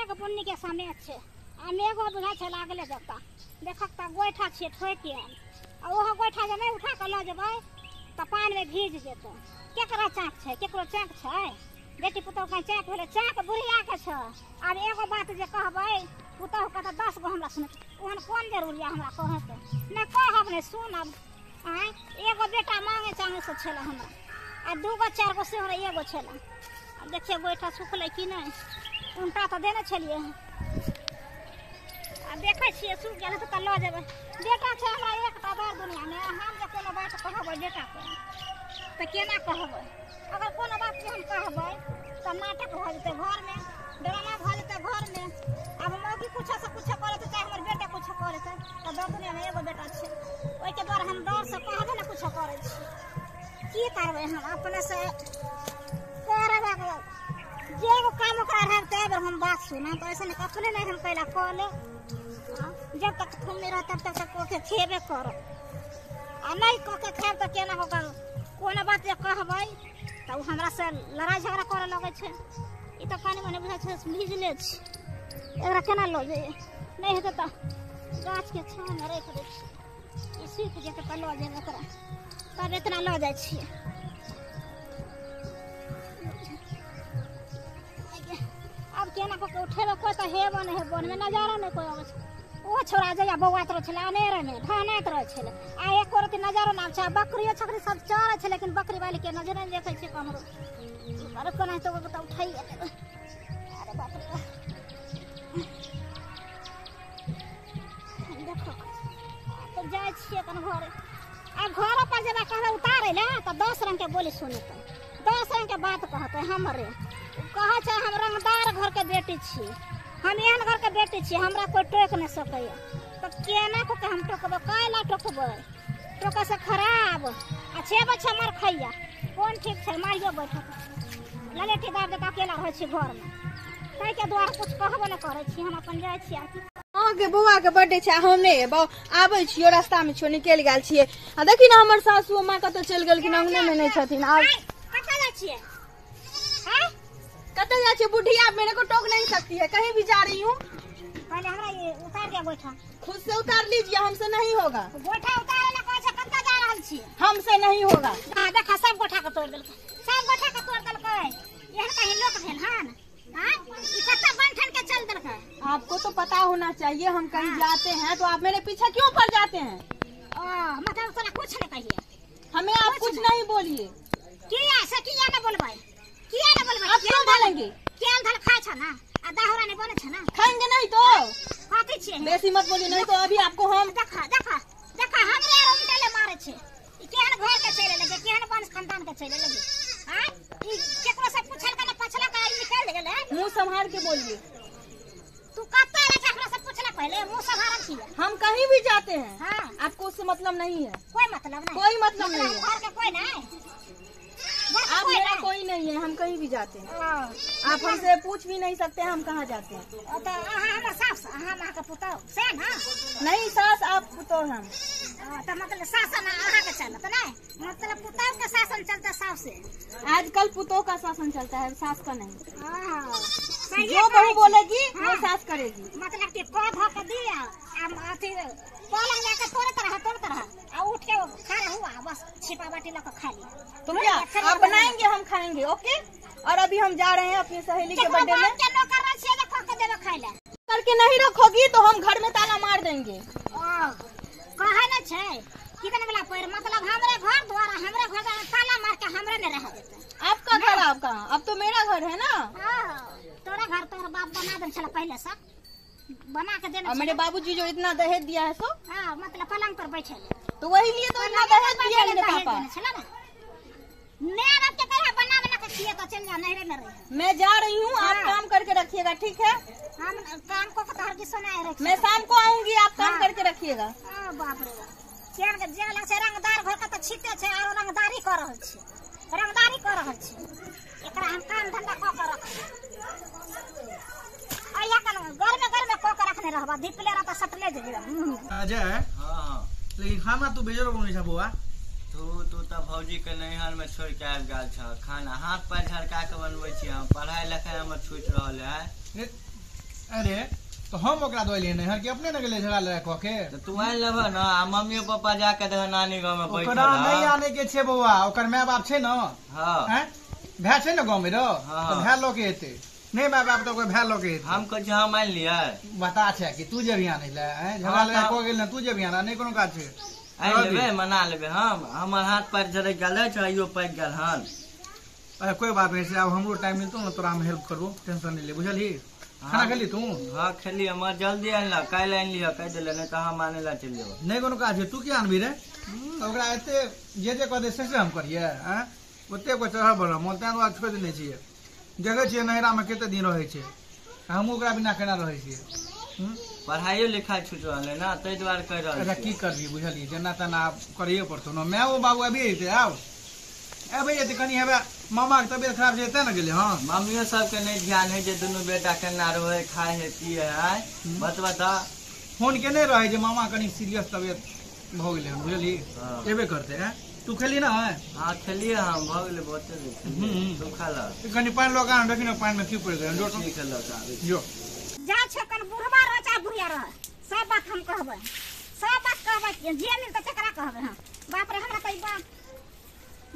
मेघ बुन्नी के समय छै आ मेघो बुझाइ छै लागले जता। देखक तऽ गोइठा छियै ठोकि आयल आ ओहो गोइठा जे नहि उठा कऽ लऽ जेबै तऽ पानिमे भीज जेतै। केकरा चाँक छै? केकरो चाँक छै? बेटी पुतोहु के चाँक भेलै, चाँक बुढ़ियाके छै। आब एगो बात जे कहबै पुतोहुके तऽ 10 गो हमरा सुनत। ओहन कोन जरूरी यऽ हमरा कहऽके? नहि कहब नहि सुनब। आँय, एगो बेटा मांगे चांगे से छलै हमरा आ 2 गो 4 गो सेहो रहै, एगो छलै। आब देखियौ गोइठा सुखलै कि नहि। उनटा तऽ देने छलियै हँ, आ देखै छियै सुखि गेल तऽ लऽ जेबै। बेटा छै हमरा एकटा दर दुनियामे। हम जे कोनो बात कहबै बेटाके तऽ केना कहबै? अगर कोनो बात जे हम कहबै तऽ नाटक भऽ जेतै घरमे, ड्रामा भऽ जेतै घरमे। आब मौगी कुछो से कुछो करत, चाहे हमर बेटा कुछो करतै तऽ दर दुनियामे एगो बेटा छै, ओहिके दुआरे हम डरसँ कहबे ने कुछो करै छी। की करबै हम अपने से करब? जे एगो काम ओकरा रहब तऽ बेर हम बात सुनब, तऽ ऐसे नहि अपने नहि हम कैला कऽ ले। जब तक तुम नहि रह तब तक तक कऽ के खेबे करब आ नहि कऽ के खायब तऽ केना होकर? कोनो बात जे कहबै तऽ ओ हमरा से लड़ाइ झगड़ा करऽ लगै छै। ई तऽ कनि मनि बुझाइ छै भिजले छै, एकरा केना लऽ जइयै? नहि हेतै तऽ गाछके छाँहमे राखि दै छियै, ई सुखि जेतै तऽ लऽ जेबै एकरा। तब एतना लऽ जाइ छियै। आब केना कऽ के उठेबै? कोइ तऽ हेबो नहि है, बनमे नजारा नहि कोइ अबै छै। ओ छोड़ा जहिया बौआइत रहै छलै अनेरेमे ढहनाइत रहै छलै आ एको रत्ती नजरो नहि आबै छै। आ बकरियो छकरी सब चरै छै, लेकिन बकरी वालीके नजरे नहि देखै छियै कमरो। अरे केनाहितो कऽ के तऽ उठाइए लेबै। अरे बाप रे बाप, देखो तऽ जाइ छियै कन घरे। आ घरो पर जेबै कहबै उतारै लए तऽ 10 रंगके बोली सुनतै, 10 रंगके बात कहतै। हमरे कहै छै हम रंगदार घरके बेटी छी, हम एहन घरके बेटी छी, हमरा कोइ टोकि नहि सकैए। तऽ केना कऽ के हम टोकबै? कैला टोकबै? टोकैसँ खराब आ छे बच्चा मार खैया कोन ठीक छै? मारियो बैठत ललेटी दाब देत। अकेला रहै छी घरमे, ताहिके दुआरे कुछ कहबो नहि करै छी, हम अपन जाइ छी। आर की? अहाँके बौआ के बर्थडे छै, हम नहि एबौ। आबै छियौ, रास्ता में छियौ, निकलि गेल छियै। आ देखी ने हमर सासु माँ कतऽ चलि गेलखिन, अंगने में नहि छथिन। आब कतऽ जाइ छियै? आँय? कतऽ जाइ छियै? बूढ़ी आप मेरे को टोक नहीं सकती है, कहीं भी जा रही हूँ। पहिले हमरा ई उतार दिअ गोइठा। खुद से उतार लीजिए, हमसे नहीं होगा। गोइठा उतारे ला कहै छै, कतऽ जा रहल छियै? हमसे नहीं होगा। आ देखा, सब गोइठा के तोड़ि देलकै, सब गोइठा के तोड़ि देलकै। एहन कहीं लोक भेल हन? आँय, ई कतऽ बन ठन के चल देलकै? आपको तो पता होना चाहिए हम कहीं जाते हैं तो आप मेरे पीछे क्यों पड़ जाते हैं? ओ मतलब तोरा कुछ नहि कहिए? हमें आप कुछ नहीं बोलिए। किया से? किया नहि बोलबै? किया नहि बोलबै? आप क्यों बोलेंगे? केल धल खाइ छ ना आ दाहुरा नहि बनै छ ना? खाएंगे नहीं तो? कथी छियै? बेसी मत बोलिए, नहीं तो अभी आपको हम देखा देखा देखा, हमरे आर उल्टे मारे छै। ई केहन घर के चलि एलै, केहन वंश खानदान के चलि एलै? आँय, ई केकरो से पूछल के ना पछला के ई निकलि गेलै। मुंह संभाल के बोलिए। तू कतऽ एलै छै हमरा से पूछला पहिले? मुंह सम्हारल छियै। हम कहीं भी जाते हैं, हाँ, आपको उससे मतलब नहीं है। कोई मतलब नहीं? कोई मतलब नहीं है। घर के कोई नहीं? घर के आप कोई मेरा नहीं? कोई नहीं है, हम कहीं भी जाते हैं। ओ, आप हमसे पूछ भी नहीं सकते हम कहाँ जाते हैं। ओ तऽ अहाँ हमर सास, अहाँ अहाँके पुतहु से ना? नहीं, सास आप तो हम ओ, तऽ मतलब शासन अहाँके चलत नहि, मतलब पुतहु के शासन चलतै सास से? आजकल पुतोह का शासन चलता है, सास का नहीं। हाँ, सहिए जो कहै बहू छी। बोलेगी वो हाँ। सास करेगी। मतलब कि कऽ धऽ के दिया आ अथी पलंग जाके तोड़त रह, तोड़त रह आ उठ के खड़ा हुआ, बस छिपा बाटी लऽ के खा लिया। तो क्या आप बनाएंगे, हम खाएंगे। ओके, और अभी हम जा रहे हैं अपनी सहेली के केकरो बर्थडे में। बाप के नौकर नहि छियै जे कऽ के देबै खाय लए। करके नहीं रखोगी तो हम घर में ताला मार देंगे। ओ कहै नहि छै किदन वाला पैर, मतलब हमरे घर द्वारा, हमरे घर द्वारा ताला मार के हमरे नहि रहऽ देतै। आपका घर आपका, अब तो मेरा घर है ना। हाँ, तोरा घर तोहर बाप बना देने छलै, पहिले से बना के देने और मेरे छलै। बाबूजी जो इतना दहेज दिया है सो हाँ, मतलब पलंग पर बैठे तो वही लिए तो इतना दहेज दिया मेरे पापा। देने छलै ना। मैं अब के कहे बना बना के खिए तो चल जा नहरे में रहे। मैं जा रही हूँ, आप हाँ। काम करके रखिएगा, ठीक है? हम काम को के तोहर की सुनाए रख। मैं शाम को आऊंगी, आप काम हाँ। करके रखिएगा। ओ बाप रे बाप, केहन के जे लग छै रंगदार घर के तऽ छिटे छै आरो रंगदारी कऽ रहल छै, रंगदारी कऽ रहल छै। एकरा हम काम धंधा कऽ के रखबै। अइया कन गरमे गरमे कऽ के रखने रहबा, धिपले रहता सटले जेबै मुँह। अजय। हाँ। लेकिन खाना तू बेजोर बनै छ बौआ। तू तू तऽ भौजी के नैहर में छोड़ के आबि गेल छ। खाना हाथ पैर झरका के बनबै छी हम। पढ़ाई लिखाई हमर छूटि रहल है। ने, अरे तो हम ओकरा दोलिए नैहर के अपने न गेलै झगड़ा लड़ाई कऽ के। तऽ तू आनि लेबह ने आ मम्मियो पापा जाके देह नानी गाँव में बैठल। ओकरा नहीं आने के छे बौआ, ओकर my बाप छे न। हाँ हैं भाय छे न गाँव में रो, हाँ। तो भाय लऽ के एतै। नहीं my बाप तो ओकर भाय लऽ के एतै। हम कहै छी हम आनि लियै। बता छै कि तू जेबही आनै लए? हैं झगड़ा हाँ, लड़ाई तऽ- कऽ गेल ने, तू जेबही आनै? नहीं कोनो काज छै। आनि लेबै, मना लेबै हम। हमर हाथ पैर झरकि गेल अछि, आइयो पाकि गेल हन। अरे कोई बात नहीं छै, आब हमरो टाइम मिलतौ ने तोरा हम हेल्प करबो, टेंशन नहीं ले, बुझलही? खाना खेली तू? हाँ खेली। हमर जल्दी आनि काल्हि आनि लिहऽ, कहि देले, नहीं तऽ हम आनै लए चलि जेबै। नहीं कोनो काज छै, तू की आनबी रे? ओकरा एते जे जे कहतै से से हम करियै? आँय ओते कोइ चढ़ल बढ़ल मोन तें दुआरे छोड़ि देने छियै। देखै छियै नैहरामे कते दिन रहै छै, आ हमहूँ ओकरा बिना केना रहै छियै। पढ़ाइयो लिखाइ छुटि रहलै ने, ताहि दुआरे कहि रहल अच्छा की छियै। करबी बुझलियै, जेना तेना आब करैए पड़तौ ने। मायो बाबू आबि जेतै, आब आबि जेतै कनि, हेबे मामाके तबियत खराब छै तें ने गेलै। हँ मम्मियो सबके नहि ध्यान है जे दुनू बेटा केना रहै, खाइ है पिए है, बतबा तऽ। फोन केने रहै जे मामा कनि सीरियस तबियत भऽ गेलै हन, बुझलियै? हाँ। एबे करतै। हैं तू खेली ना? हाँ खेलियै हम, भऽ गेलै बहुते देर खेलियै। हम्म। तू खा लह। कनि पानि लऽ कऽ आन, देखी ने पानिमे की पड़ि गेलै। जो ठीक है, लऽ कऽ आबै छी। जो जा छै कन बुढ़बा रह चाहे बुढ़िया रह, सब बात हम कहबै, सब बात कहबै, जे मिलतै तकरा कहबै हम। बाप रे हमरा तऽ ई बाप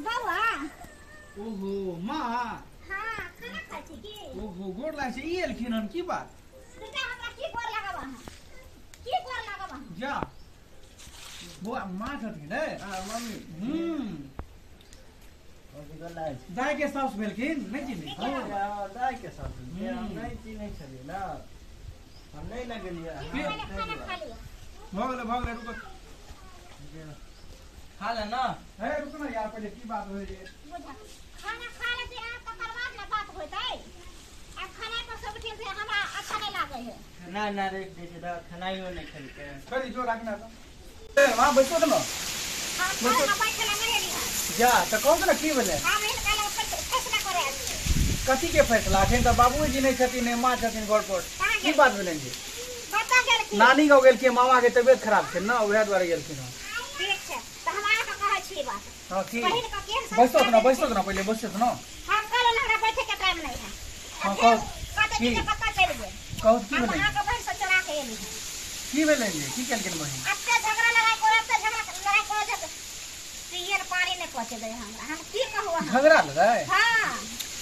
बौआ। ओहो माँ। हाँ खाना खाइ छी की? ओहो गोर लागै छै। ई एलखिन हन, की बात? बेटा हमरा की गोर लगाबऽ अहाँ, की गोर लगाबऽ अहाँ? जा बौआ माँ छथिन रे। हाँ मम्मी। दाइ के साउस भेलखिन, नहि चिन्है? हाँ, दाइ के साउस भेलखिन। हम नहि चिन्है छलियै ने, हम नहि ने गेलियै। पहिले खाना खा लिअ। भऽ गेलै भऽ गेलै, रुको खा ले ना। हे रुको ना यार, पहिले की बात होइ छै। बुझा खाना खा लेतै अहाँ तकर बाद ने बात होइतै। आब खाना पर सब उठिल से हमरा अच्छा नहि लागै है। खाना ना राखि दै छै तऽ खेनाइयो नहि खेलकै। छोड़ि जो राखना तऽ। ए माँ बैसो तऽ न। हम खाना बैठे ला नहि एली हन। जा तऽ कहू तऽ ने की भेलै? हम हिनका लग फैसला करे आयल छियै। कथी के फैसला? अखन तऽ बाबूजी नहि छथिन, नहि माँ छथिन घर पर, कहाँ की गेल? बात भेलनि जी? कतऽ गेलखिन? नानी गाँव गेलखिन, मामा के तबियत खराब छै ने, उएह दुआरे गेलखिन हन। ठीक छै तऽ हम अहाँके कहै छी बात। हाँ की? बहिन के केहन बैसो संस्कार तऽ न, बैसो तऽ न, पहिले बैसो तऽ न। हम कहलहुँ हमरा बैठे के टाइम नहीं है। हाँ, कहू। कतऽ की? की कतऽ चलि गेल? कहू की हम भेलै? अहाँके बहिन से चोरा के एली हन। की भेलनि जी? की केलखिन बहिन? एते झगड़ा लड़ाइ करे, एते झगड़ा लड़ाइ करे जे पियल पानी नहि पहुँचे दै हमरा। हम की कहू अहाँ? झगड़ा लड़ाइ? हाँ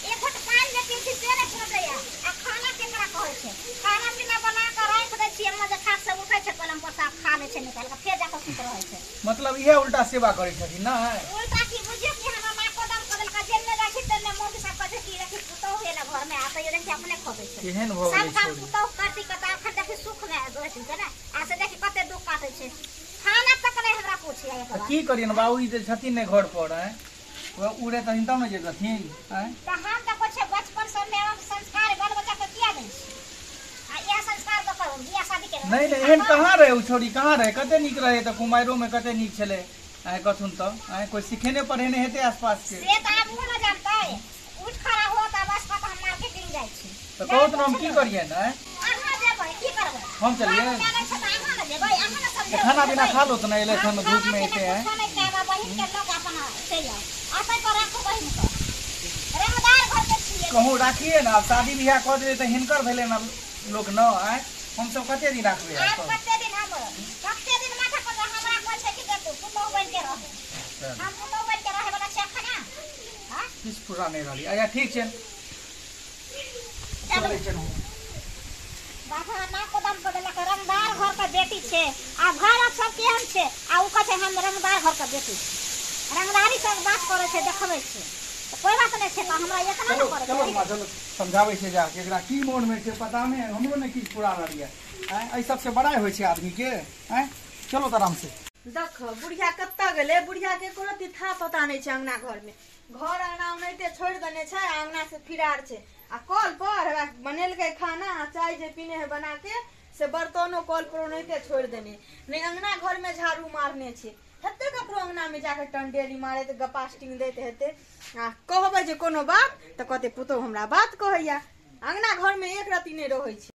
एक घोट पानि जे पी छी से नहि पहुँचैया। आ खाना केकरा कहै छै? खाना पीना बना कऽ राखि दै छियै, मजे खाक सब उठै छै पलंग पर से खा लै छै निकालि कऽ, फेर जाकऽ सुति रहै छै। मतलब इएह उल्टा सेवा करै छथिन ने? उल्टा की बुझियौ कि हमरा माँ कदम कऽ देलकै, जेन्ने जाइ छी तेन्ने मौगी सब कहै छै कि देखी पुतहु एलै घरमे, आ तैयो देखी अपने खोबै छै। केहन भऽ सब गेलै काम छोरी। पुतहु करती कतऽ, अखन देखी सुख मे रहै छै ने, आ से देखी कते दुख काटै छै। खाना तक नहि हमरा पूछिया एक तऽ बार। की करियन, बाबूजी तऽ छथिन नहि घर पर, आँय उड़े तथिन तब ने जेतथिन। आँय तऽ हम तऽ कहै छियै बचपन से माय बाप संस्कार बाल बच्चा के किया दै छै? आ इएह संस्कार दऽ कऽ बियाह शादी केने। नहीं नहीं एहन कहाँ रहे उ छोरी, कहाँ रहे? कते नीक रहे तऽ कुमारियो में कते नीक छलै। आँय कथुन तऽ आँय कोइ सिखेने पढ़ेने हेतै आसपास के। से तऽ आब ओ ने जानतै। उठ खड़ा हो तऽ बस कऽ हम मार्केटिंग जाइ छी। तऽ कहू तऽ हम की करियन? आँय अहाँ जेबै की करबै? हम चलियै? बाबू जानै छै तऽ अहाँ ने जेबै, अहाँ ने समझेबै। खाना पीना खा लो तऽ ने, एलै खाना धूप में एते। आँय खाना पीना खायब, बहिन के लऽ कऽ अपन चलि आउ। अतै पर राखू बहिन के। रंगदार घर के छियै। कहूँ राखिए ने, आब शादी बियाह कऽ देबै तऽ हिनकर भेलै ने लोक न। आँय हमसब कते दिन राखबै? आब कते दिन हम कते दिन माथा पर हमरा कहै छै कि तू पुतहु बनि के रह। हम पुतहु बनि के रहै वाला छियै अखन? हाँ किछु पूरा नहि रहली। अच्छा ठीक छै, चलू। चलै छै। बाप ना कदम पर देलक, रंगदार घर के बेटी छै। आ घर सब केहन छै, आ उ कहै छै हम रंगदार घर के बेटी छी। रंगदारी सब बात करै छै, देखबै छै तऽ कोइ बात नहि छै, तऽ हमरा इतना चलो ने करै चलो छै। माँ चलो, समझाबै छै जाके एकरा की मोन में छै पता नहि, हमरो नहि किछु पूरा रहल यऽ। आँय एहि सबसे बड़ाइ होइ छै आदमी के। आँय चलो तऽ आराम से। देख बुढ़िया कतऽ गेलै? बुढ़िया के एको रत्ती था पता नहि छै। अंगना घर में घर अंगना ओनाहिते छोड़ि देने छै, आ अंगना से फिरार छै। आ कल पर हेबा बनेलकै खाना आ चाय जे पीने है बना के, से बर्तनो कल पर ओनाहिते छोड़ि देने, नहि अंगना घर में झाड़ू मारने छै। हेतै ककरो अंगना में जाके टंडेरी मारैत गपास्टिंग दैत हेतै। आ कहबै जे कोनो बात तऽ कहतै पुतोहु हमरा बात कहैया। अंगना घर में एक रत्ती नहि रहै छै।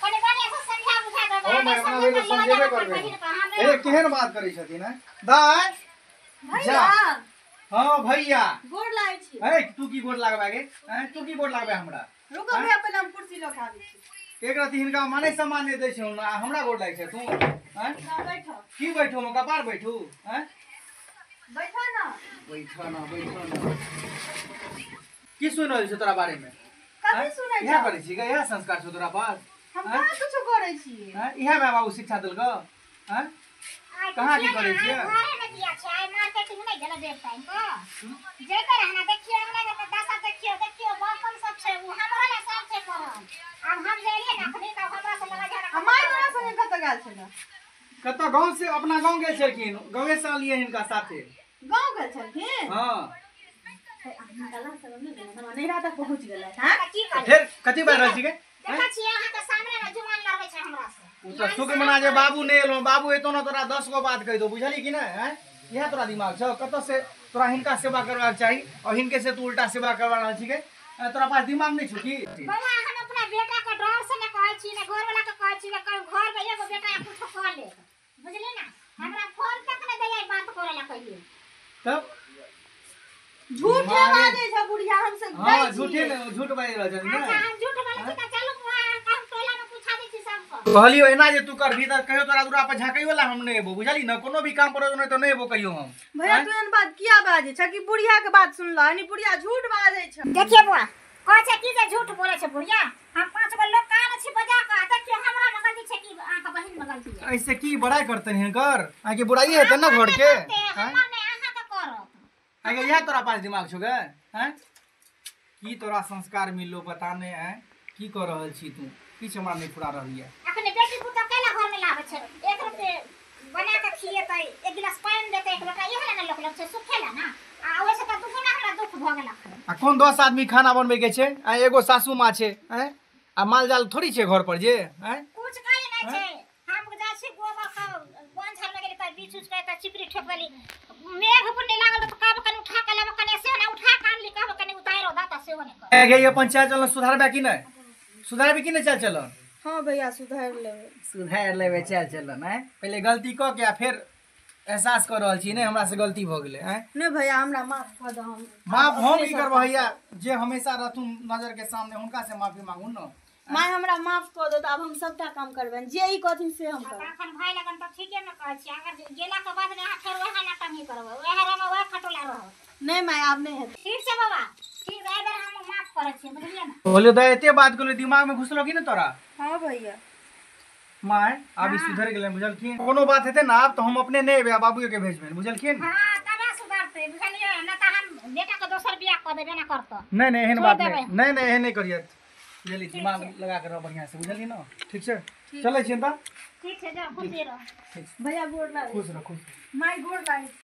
कनि बढ़िआँ से समझा बुझा देबै। ओ नहि माय, अपना समझेबै बेर तऽ लऽ समझेबे जायब अपन करबै। बहिन के। हम ए केहन बात करै छथिन? आँय दाय जा। हाँ भैया गोर लागै छी। ए तू की गोर लागबे गे? आँय तू की गोर लागबे हमरा? रुको भैया, पहिले हम कुर्सी लऽ के आबै छी। एक राति हिनका माने सम्मान नहि दै छै आ हमरा गोर लागै छै तू। आँय बैठो। की बैठू? हम कपार बैठू? आँय बैठो ना, बैठो ना, बैठो ना। की सुनि रहल छै तोरा बारे में? कथी सुनै इएह छौ? करै छी गे? इएह संस्कार छौ तोरा पास? हम कहाँ कुछो करै छी? आँय इएह माय बाबू शिक्षा देलकौ? आँय आइ कहाँ की पुछियै करै ने, छियै? आइ घरेमे किया छै? आइ मार्केटिंग नहि गेलै देव टाइम पर। जैते रहै ने, देखियौ अंगना के दशा देखियौ, देखियौ बर्तन सब छै, ओ हमरा लए सब छै पड़ल। आब हम जे एलियै ने अखनी तऽ हमरा से लगै छै आ माय तोरा संगे कतऽ गेल छलै? कतऽ गाँव से अपना गाँव गेल छलखिन, गाँवे से अनलियै हिनका साथे। गाँव गेल छलखिन? हाँ। नैहरा तक पहुँच गेलै। हाँ की करी? फेर कथी बाजि रहल छी गे? देखै छियै अहाँके सामने मे जुबान लड़बै छै हमरा से। ओ तऽ शुक्र मना जे बाबू नहि एलौ। बाबू एतौ ने तोरा 10 गो बात कहि दौ, बुझली कि नहि? आँय इएह तोरा दिमाग छौ? कतऽ से तोरा हिनका सेवा करबाक चाही और हिनके से तू उल्टा सेवा करवा रहल छी गे? आँय, तोरा पास दिमाग नहि छौ की? बौआ हम अपना बेटा के डर से ने कहै छी, ने घरवाला के कहै छी, ने कहू घर मे एगो बेटा कुछो कह ले, बुझली ना? हमरा फोन तक नहि दैया बात करे ला कहियो। तब झूठे बाजै छै बुढ़िया, हम से हाँ दै झूठे छियै। ने, झूठ बाजि रहल छथिन अच्छा ने। हम झूठ बोलै छी तऽ चलू बौआ, अहाँके हम टोला मे पूछा दै छी सबके। कहलियौ एना जे तू करबही तऽ कहियो तोरा दूरा पर झाँकैयो ला हम नहि एबो, बुझली ने? कोनो भी काम पर नहि तऽ नहि एबो कहियो हम। भैया तू एहन बात किया बाजै छ कि बुढ़िया के बात सुनलह? यानी बुढ़िया झूठ बाजै छै। देखिए बौआ कहै छै की जे झूठ बोलै छै बुढ़िया। हम 5 गो लोग कान छी बजा कऽ, देखियौ हमरा मे गलती छै कि अहाँके बहिन मे गलती है? ऐसे की बड़ाई करतन हिनकर? अहाँके बुराई हेतै ने घर के? हमर नहि, अहाँके करत। आगे इएह तोरा पास दिमाग छौ गे? आँय की तोरा संस्कार मिललो पता नहि। आँय की कऽ रहल छी तू? किछु हमरा नहि फुरा रहल यऽ। अखने बेटी पुतोह कैला घर मे लाबै छै? एक रुपये बना कऽ खिएतै, एक गिलास पानि देतै, एक लोटा इएह लए ने लोक लै छै, सुखे लए ने। आ ओहिसँ तऽ दुगुना हमरा दुख भऽ गेल अखन। आ कोन 10 आदमी खाना बनबै के छै? आँय एगो सासू माँ छै, आँय आ माल जाल थोड़ी छै घर पर जे? आँय कुछ कही नहि छै। हम जाइ छी गोबर के बन झाड़मे गेली तऽ बीच उच के तऽ चिपरी ठोक देली। मेघ बुन्नी लागल तऽ कहब कनि उठा कऽ लेब कनि, से ने उठा कऽ आनली, कहब कनि उतारि दऽ तऽ सेहो नहि करब। गे अपन चाल चलन सुधारबै कि नहि? सुधारबै कि नहि चाल चलन? हाँ भैया सुधार लेबै। सुधारि लेबै चाल चलन। आँय पहिले गलती कऽ के आ फेर एहसास कऽ रहल छी नहि हमरा से गलती भऽ गेलै। आँय नहि भैया हमरा माफ कऽ दऽ। हम माफ हम की करबै भैया, जे हमेशा रहथुन नजर के सामने हुनका से माफी मांगू न। माय हमरा माफ कऽ दो, तऽ आब हम सबटा काम करबनि, जे ई कहथिन से हम करबै। अखन भाय लगन तऽ ठीके ने कहै छी, अगर गेला के बाद ने अहाँ फेर वएह नाटक करबै, वएह रहबै, वएह खटोला रहब। नहि माय आब नहि हेतै। ठीक छै बाबा, ठीक, एहि बेर हम माफ करै छियै, बुझलियै ने? बोलियो दाइ एते बात कहलियो दिमाग में घुसलो कि ने तोरा? हाँ भैया। माय आब ई सुधरि गेलै बुझलखिन। कोनो बात हेतै ने आब तऽ हम अपने नहि एबै, बाबूए के भेजबनि, बुझलखिन? हाँ तबे सुधरतै, बुझलियै? नहि तऽ हम बेटा के दोसर बियाह कऽ देबै, एना करतऽ। नहि नहि एहन छोड़ि बात देबै। नहि, नहि नहि एहन नहि करियै, बुझलियै? दिमाग लगा के रह बढ़िआँ से, बुझलियै ने? ठीक छै, चलै छियनि तऽ। ठीक छै, जाउ खुशी रहू। ठीक छै, भैया गोर लागै। खुश रह, खुश रह। माय गोर लागै।